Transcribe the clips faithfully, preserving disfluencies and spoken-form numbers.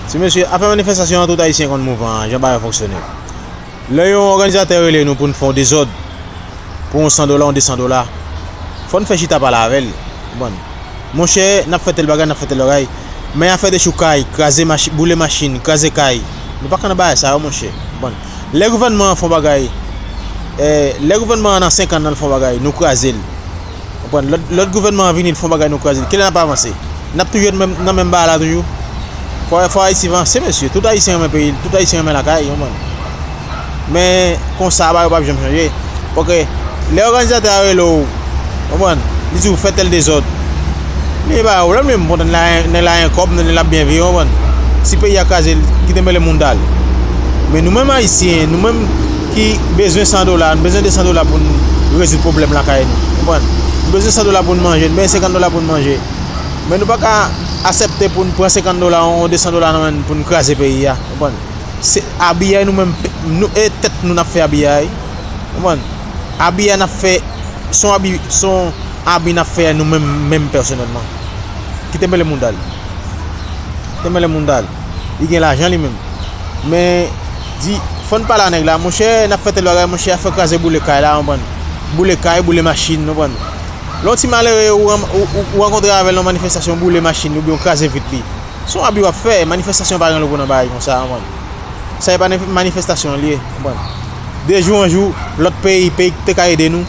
Ti mesye, afè manifestasyon an, tout Ayisyen konn mouvman an, jan bagay yo fonksyone. Lè yon òganizatè rele nou pou n fè yon dezòd, pou yon san dola, yon de san dola, fò n fè chita pale avè l. Konprann? Monchè, n ap fè tèl bagay, n ap fè tèl bagay. Men afè dechoukay, kraze machi-, boule machin, kraze kay. Nou pa ka nan bagay sa yo, monchè. Konprann? Lè gouvènman an fè yon bagay, eh, lè gouvènman an nan senk an nan l fè yon bagay, nou kraze l. Konprann? Lòt, lòt gouvènman an vini, l fè yon bagay, nou kraze l. Kilè n ap avanse? N ap toujou nan menm bagay la toujou. Fò, fò Ayiti vanse, mesye. Tout Ayisyen renmen peyi l, tout Ayisyen renmen lakay, konprann? Men konsa, bagay yo p ap janm chanje. Paske lè òganizatè a rele w, konprann, li di w fè tèl dezòd. Li pa gen pwoblèm, li menm kontan, nèg la gen kòb, nèg la ap byen viv, konprann? Si peyi a kraze, kite mele moun dal. Men nou menm Ayisyen, nou menm ki bezwen san dola, nou bezwen de san dola pou n rezoud pwoblèm lakay nou, konprann? Nou bezwen san dola pou n manje, nou bezwen senkant dola pou n manje. Men nou pa ka aksepte pou n pran senkant dola, yon de san dola nan men n pou n kraze peyi a, konprann? Se abiyay nou menm, nou, e tèt nou n ap fè abiyay, konprann? Abiyay n ap fè, se yon abi, se yon abi n ap fè nou menm, menm pèsonèlman. Kite mele moun dal. Kite mele moun dal. Li gen lajan li menm. Men, di, fò n pale a nèg la, monchè, n ap fè tèl bagay, monchè, afè kraze boule kay la, konprann? Boule kay, boule machin, konprann? Lè yon ti malere ou, ou, ou, ou rankontre avè l nan manifestasyon, boule machin li oubyen w kraze vit li. Se yon abi w ap fè, manifestasyon pa gen loko nan bagay konsa, konprann? Sa e pa manifestasyon li ye, konprann? De jou an jou, lòt peyi, peyi ki te ka ede nou,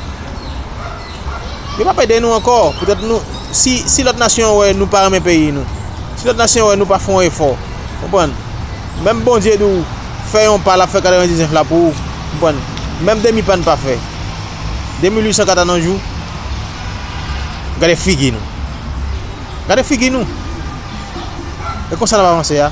yo p ap ede nou ankò. Poutèt nou, si, si lòt nasyon wè nou pa renmen peyi nou, si lòt nasyon wè nou pa fè yon efò, konprann? Menm Bondye di w fè yon pa, l ap fè katrevendiznèf la pou ou, konprann? Menm demi pa n pa fè. De mil uit san kat an yon jou, gade figi nou. Gade figi nou. E konsa n ap avanse a.